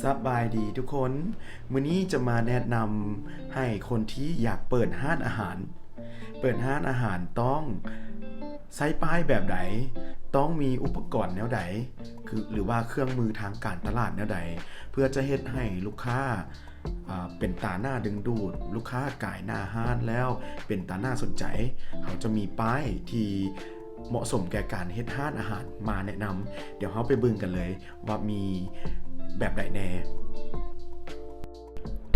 ສະບາຍດີທຸກຄົນ, ມື້ນີ້ຈະມາແນະນຳໃຫ້ຄົນທີ່ຢາກເປີດຮ້ານອາຫານ. ເປີດຮ້ານອາຫານຕ້ອງໃຊ້ປ້າຍແບບໃດ? ຕ້ອງມີອຸປະກອນແນວໃດ? ຄື ຫຼືວ່າເຄື່ອງມືທາງການຕະຫຼາດແນວໃດ? ເພື່ອຈະເຮັດໃຫ້ລູກຄ້າ ອາ ເປັນຕາໜ້າດຶງດູດ, ລູກຄ້າກາຍໜ້າຮ້ານແລ້ວເປັນຕາໜ້າສົນໃຈ, ເຮົາຈະມີປ້າຍທີ່ເໝາະສົມແກ່ການເຮັດຮ້ານອາຫານມາແນະນຳ. ດຽວເຮົາໄປເບິ່ງກັນເລີຍ ວ່າມີແບບໃດແດ່.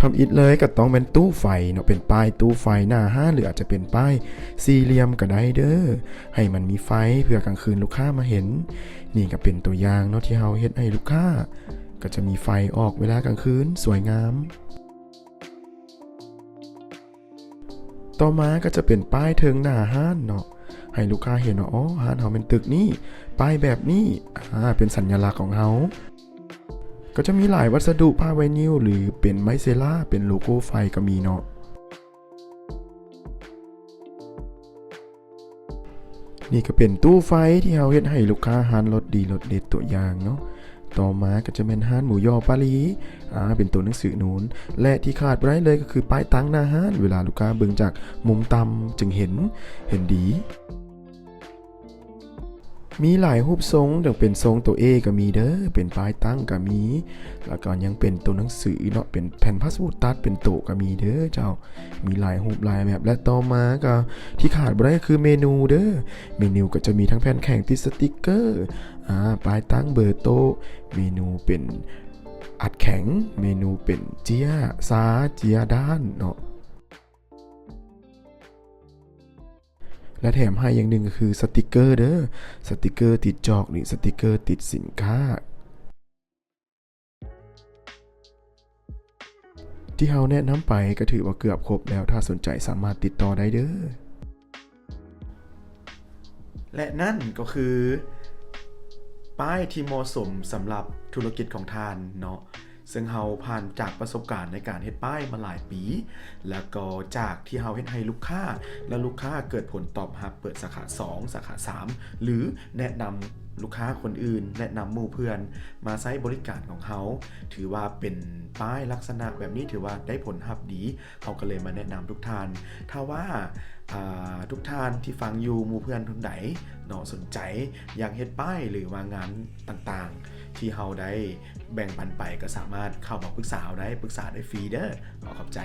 ທຳອິດເລີຍກໍຕ້ອງແມ່ນຕູ້ໄຟເນາະ, ເປັນປ້າຍຕູ້ໄຟໜ້າຮ້ານ ຫຼືອາດຈະເປັນປ້າຍສີ່ຫຼ່ຽມກໍໄດ້ເດີ້ ໃຫ້ມັນມີໄຟເພື່ອກາງຄືນລູກຄ້າມາເຫັນ. ນີ້ກໍເປັນຕົວຢ່າງເນາະ ທີ່ເຮົາເຮັດໃຫ້ລູກຄ້າ ກໍຈະມີໄຟອອກເວລາກາງຄືນ ສວຍງາມ. ຕໍ່ມາກໍຈະເປັນປ້າຍເທິງໜ້າຮ້ານເນາະ ໃຫ້ລູກຄ້າເຫັນວ່າ ອໍ ຮ້ານເຮົາແມ່ນຕຶກນີ້, ປ້າຍແບບນີ້ ອາ ເປັນສັນຍະລັກຂອງເຮົາ. ກໍຈະມີຫຼາຍວັດສະດຸ ຜ້າໄວນິວ ຫຼືເປັນໄມ້ເຊລາ ເປັນໂລໂກ້ໄຟກໍມີເນາະ. ນີ້ກໍເປັນຕູ້ໄຟທີ່ເຮົາເຮັດໃຫ້ລູກຄ້າຮ້ານລົດດີລົດເດັດຕົວຢ່າງເນາະ. ຕໍ່ມາກໍຈະແມ່ນຮ້ານໝູຍໍປາລີ ອາ ເປັນໂຕໜັງສືນູນ ແລະທີ່ຂາດບໍ່ໄດ້ເລີຍກໍຄືປ້າຍຕັ້ງໜ້າຮ້ານ ເວລາລູກຄ້າເບິ່ງຈາກມຸມຕ່ຳຈຶ່ງເຫັນ ເຫັນດີ. ມີຫຼາຍຮູບຊົງ ຈັ່ງເປັນຊົງໂຕເອກໍມີເດີ້ ເປັນປ້າຍຕັ້ງກໍມີ ແລ້ວກໍຍັງເປັນໂຕໜັງສືເນາະ ເປັນແຜ່ນພາສະບູດຕັດເປັນໂຕກໍມີເດີ້ເຈົ້າ. ມີຫຼາຍຮູບຫຼາຍແບບ ແລະຕໍ່ມາກໍທີ່ຂາດບໍ່ໄດ້ຄືເມນູເດີ້. ເມນູກໍຈະມີທັງແຜ່ນແຂງຕິດສະຕິກເກີ ອາ ປ້າຍຕັ້ງເບີໂຕະ, ເມນູເປັນອັດແຂງ, ເມນູເປັນເຈ້ຍຊາ, ເຈ້ຍດ້ານເນາະ. ແລະແຖມໃຫ້ຢ່າງໜຶ່ງກໍຄືສະຕິກເກີເດີ້, ສະຕິກເກີຕິດຈອກ ຫຼືສະຕິກເກີຕິດສິນຄ້າ. ທີ່ເຮົາແນະນຳໄປກໍຖືວ່າເກືອບຄົບແລ້ວ, ຖ້າສົນໃຈສາມາດຕິດຕໍ່ໄດ້ເດີ້. ແລະນັ້ນກໍຄືປ້າຍທີ່ເໝາະສົມສຳລັບທຸລະກິດຂອງທ່ານເນາະ, ເຊິ່ງເຮົາຜ່ານຈາກປະສົບການໃນການເຮັດປ້າຍມາຫຼາຍປີ, ແລ້ວກໍຈາກທີ່ເຮົາເຮັດໃຫ້ລູກຄ້າ ແລະ ລູກຄ້າເກີດຜົນຕອບຮັບ ເປີດສາຂາສອງ ສາຂາສາມ ຫຼື ແນະນຳລູກຄ້າຄົນອື່ນ, ແນະນຳໝູ່ເພື່ອນມາໃຊ້ບໍລິການຂອງເຮົາ, ຖືວ່າເປັນປ້າຍລັກສະນະແບບນີ້ ຖືວ່າໄດ້ຜົນຮັບດີ, ເຮົາກໍເລີຍມາແນະນຳທຸກທ່ານ. ຖ້າວ່າ ອາ ທຸກທ່ານທີ່ຟັງຢູ່ ໝູ່ເພື່ອນຄົນໃດເນາະ ສົນໃຈຢາກເຮັດປ້າຍ ຫຼືວ່າງານຕ່າງໆ ທີ່ເຮົາໄດ້ແບ່ງປັນໄປ ກໍສາມາດເຂົ້າມາປຶກສາເຮົາໄດ້, ປຶກສາໄດ້ຟຣີເດີ້. ຂໍຂອບໃຈ.